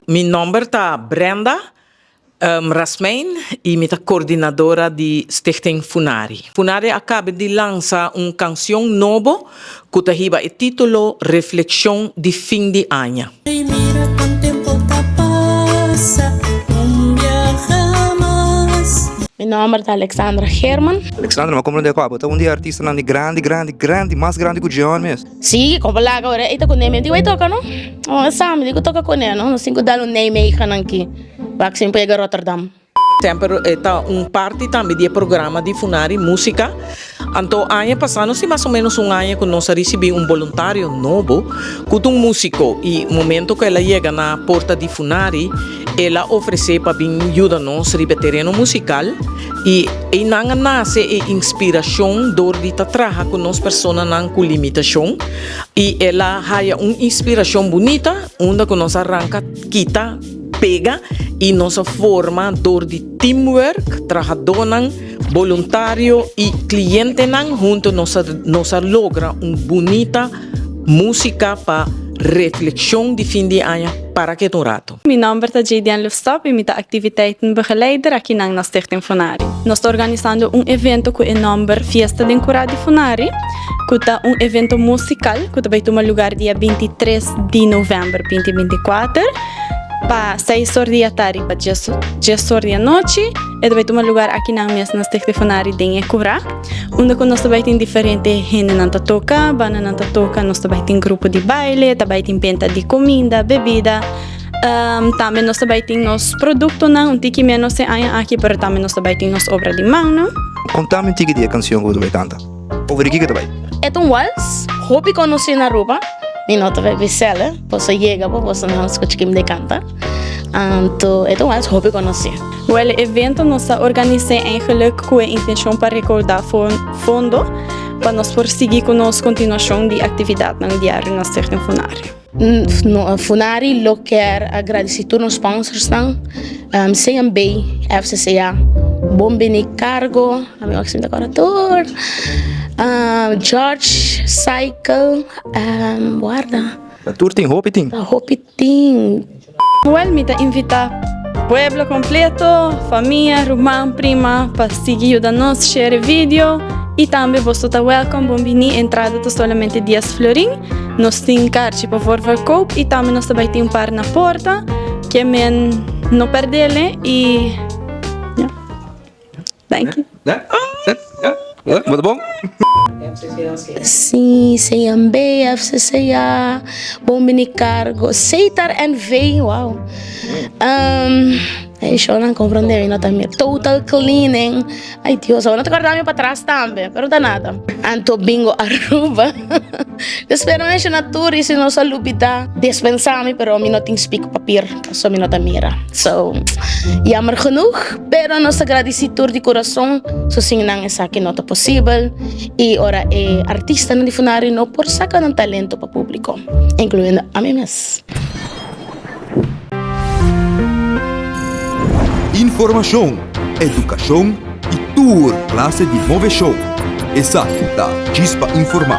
Mi nomber ta Brenda Rasmijn y mi ta coordinadora di Stichting Funari. Funari a caba di lansa un cancion nobo cu ta hiba e titulo Reflexion di fin di aña. Ay mira con tempo ta pasa un biaha mas. Mi nomber ta Alexandra Geerman. Alexandra, mi a comprende cu abo ta un di e artistanan di grandi, grandi, grandi, mas grandi cu Jeon mes. Sí, como laga ora ei ta cu Nijmegen. Digo, ei toca no? Oh, sa, mi digo toca cu ne, no? Nos tin cu dal un Nijmegen aki, pa cu sin pega Rotterdam. Semper e ta un parti tambe di e programa di Funari Musica. Anto aña pasá, nos tin mas o menos un aña cu nos a ricibi un boluntario nobo cu ta un musico y momento cu el a yega na porta di Funari, el a ofrece pa bin yuda nos riba e tereno musical y eynan a nace e inspiracion door di ta traha cu nos personanan cu limitacion y el a haya un inspiracion bunita unda cu nos a ranca kita pega y nos a forma door di teamwork, trahadónan, boluntario y clientenan hunto nos a nos a logra un bunita musica pa reflexion di fin di aña para keda un rato. Mi nomber ta Jadian Lufstop y mi ta activiteitenbegeleider akinan na Stichting Funari. Nos ta organisando un evento cu e nomber Fiesta den Cura di Funari, cu ta un evento musical cu ta bay tuma lugar dia 23 di november 2024 pa seis or di atardi pa dies or di anochi. E ta bay tuma lugar akinan mes na Stichting Funari den e cura, unda cu nos ta bay tin diferente hendenan ta toca, bandanan ta toca, nos ta bay tin grupo di baile, ta bay tin benta di cuminda, bebida. Tambe nos ta bay tin nos productonan, un tiki menos e aña aki, pero tambe nos ta bay tin nos obra di mannan. Contami un tiki di e cancion cu bo ta bay canta. Over di kiko ta bay? E ta un wals hopi conoci na Aruba. Mi no ta bay bisel, boso yega bo boso no scucha kin mi ta canta. Anto e ta un wals hopi conoci. Wel e evento nos a organise eigenlijk cu e intencion pa recauda fondo pa nos por sigui cu nos continuacion di actividadnan diario na Stichting Funari. Funari lo kier a gradeci tur nos sponsorsnan, CMB, FCCA, Bon Bini Cargo, ami wak si mi ta acorda tur, George Cycle, warda. Tur tin, hopi tin. Hopi tin. Wel mi ta invita pueblo completo, famia, ruman, prima pa sigui yuda nos share e video y tambe boso ta welcome bon bini entrada ta solamente dies florin nos tin karchi pa voorverkoop y tambe nos ta bay tin un par na porta ke men no perdele y ya thank you. Bo ta bon? Sí, CMB, FCCA, Bon Bini Cargo, Setar NV, wow. Um, e shownan comprende mi no también. Total Cleaning. Ay Dios, ahora no te acordaba mi para atrás también, pero da nada. Anto Bingo Aruba. Espero menciona tur y si no sa lubida, dispensami, pero mi no tin speak papier, so mi no ta mira. So, jammer genoeg, pero nos ta gradisi tur di kurason, so sin nan esaki no ta posibel y ora e artistanan di Funari no por saka nan talento pa publico, incluyendo ami mes. Informashon, edukashon i tur klase di moveshon. Esaki ta Djis pa Informá.